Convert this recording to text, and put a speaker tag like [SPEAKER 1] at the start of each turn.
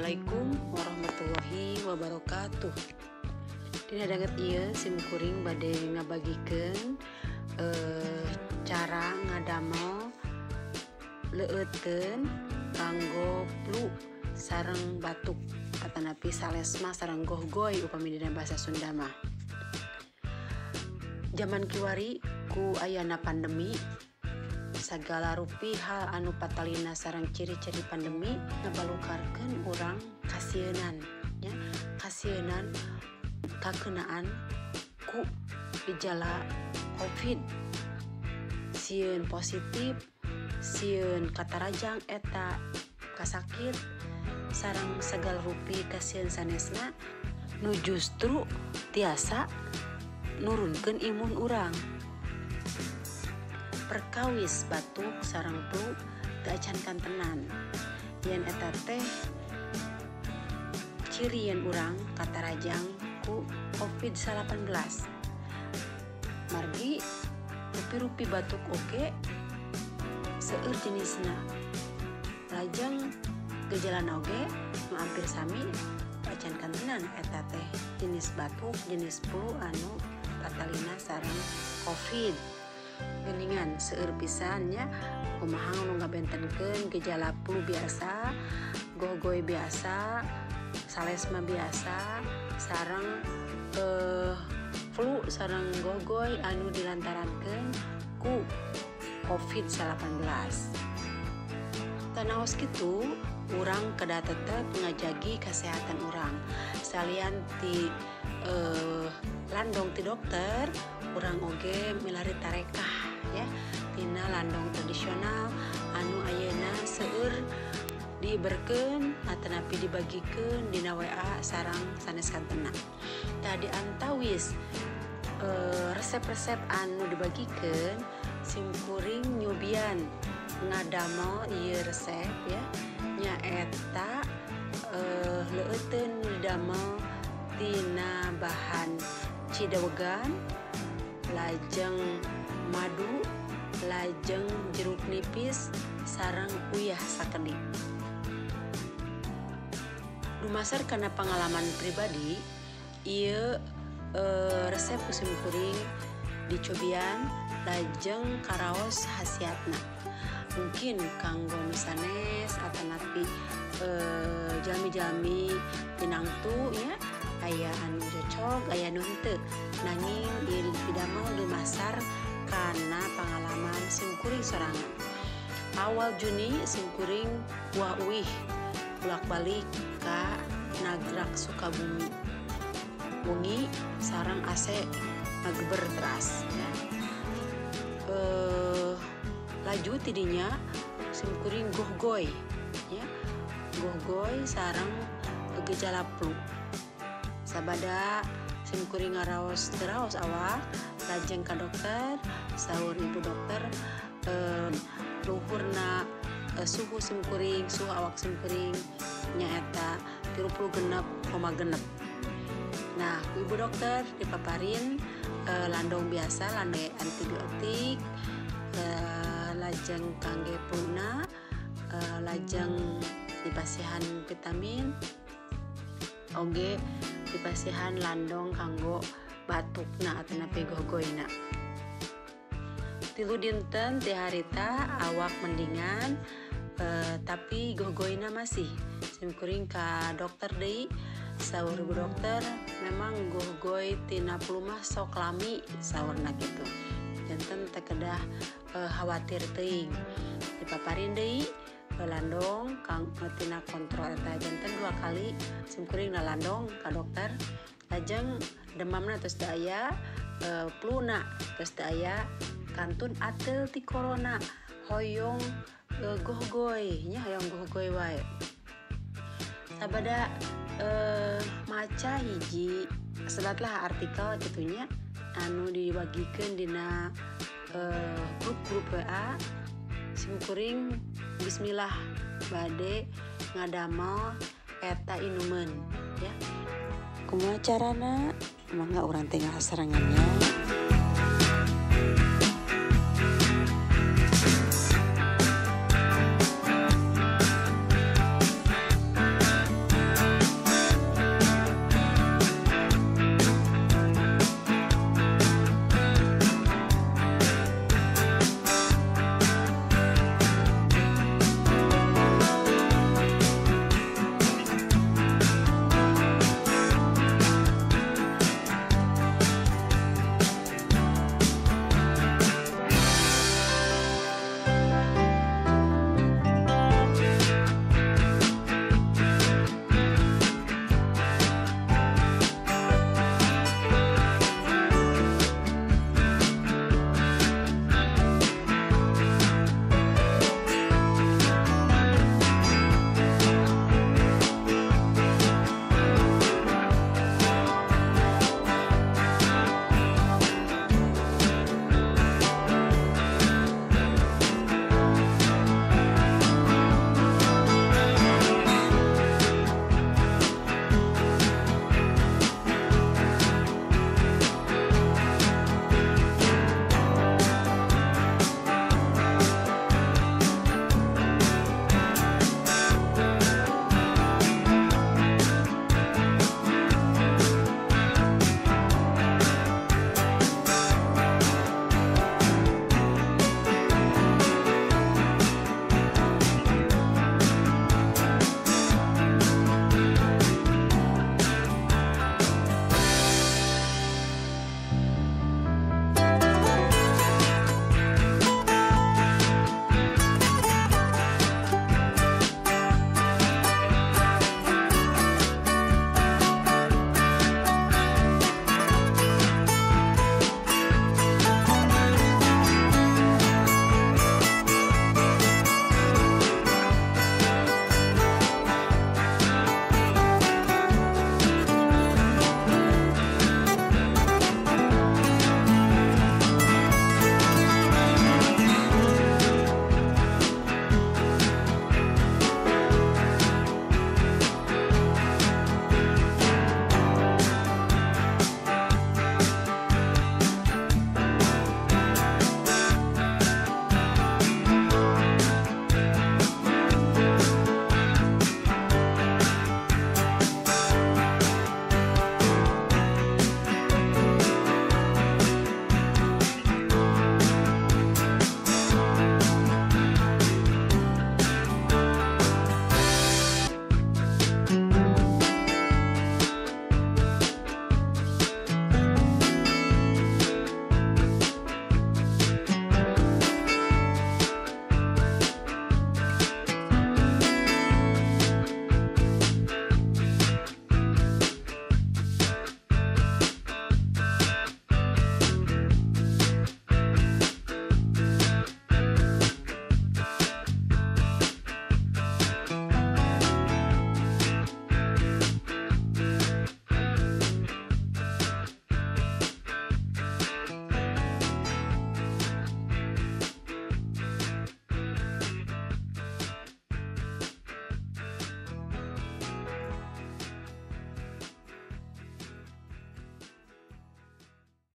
[SPEAKER 1] Assalamualaikum warahmatullahi wabarakatuh. Dina danget ieu sim kuring bade ngabagikeun cara ngadamel leueuteun kanggo flu sareng batuk atanapi salesma sareng gohgoy upami dina bahasa Sunda mah. Jaman kiwari ku ayana pandemi, sagala rupi hal anu patalina sareng ciri-ciri pandemi ngabalukarkeun urang kasieunan nya, kasieunan kakenaan ku gejala COVID, sieun positif, sieun katarajang eta kasakit sareng sagala rupi kasieun sanesna nu justru tiasa nurunkeun imun urang. Perkawis batuk sareng flu teu acan kantenan. Yen eta teh ciri yen urang katarajang ku COVID-19. Margi rupi-rupi batuk oge seueur jenisna. Lajeng gejalana oge nu hampir sami acan kantenan eta teh jenis batuk, jenis flu anu patalina sareng COVID. Geningan seueur pisan nya kumaha nu ngabentenkeun gejala flu biasa, gogoy biasa, salesma biasa, sareng flu sareng gogoy anu dilantarankeun ku COVID-19. Tanaos kitu urang kedah tetep ngajagi kesehatan urang. Salian ti landong ti dokter, urang oge milari tarekah ya tina landong tradisional anu ayeuna seueur diberkeun atanapi dibagikeun dina WA sareng sanes kantena. Tadi antawis resep-resep anu dibagikeun simkuring nyubian ngadamel ieu resep ya, nyaeta leueuteun didamel tina bahan cidawegan, lajeng madu, lajeng jeruk nipis sareng uyah sakedik. Dumasar kana pengalaman pribadi, ieu resep ku simkuring dicobian lajeng karaos khasiatna. Mungkin kanggo nu sanes atanapi jalmi-jalmi pinangtu ya, aya anu cocok, aya nu henteu. Nanging ieu dipidamel dumasar kana pengalaman simkuring sorangan. Awal Juni simkuring wah uih bolak-balik ka Nagrak Sukabumi. Wengi sareng AC ngageber teras ya. Laju tidinya simkuring gohgoy ya. Gohgoy sareng gejala flu. Sabada simkuring ngaraos teraos awak lajeng ka dokter, saur ibu dokter luhurna suhu simkuring, suhu awak simkuring nyaeta 36,6. Nah, ku ibu dokter dipaparin landong biasa, landong antibiotik, lajeng kangge fluna, lajeng dipasihan vitamin, oge dipasihan landong kanggo batukna atanapi gogoyna. 3 dinten ti harita awak mendingan, tapi gogoyna masih. Simkuring ka dokter deui, saur ibu dokter memang gogoy tina flu mah sok lami saurna kitu. Janten teu kedah khawatir teuing. Dipaparin deui landong kang tina kontrol eta janten 2 kali simkuring landong ka dokter. Lajeng demamna tos teu aya, fluna tos teu aya, kantun atel ti corona hoyong gohgoy nya, hoyong gohgoy wae. Sabada maca hiji sedatlah artikel kitunya anu dibagikeun dina grup-grup WA, simkuring bismillah bade ngadamel eta inuman ya. Kumaha carana? Mangga urang teh ngarasarengannya.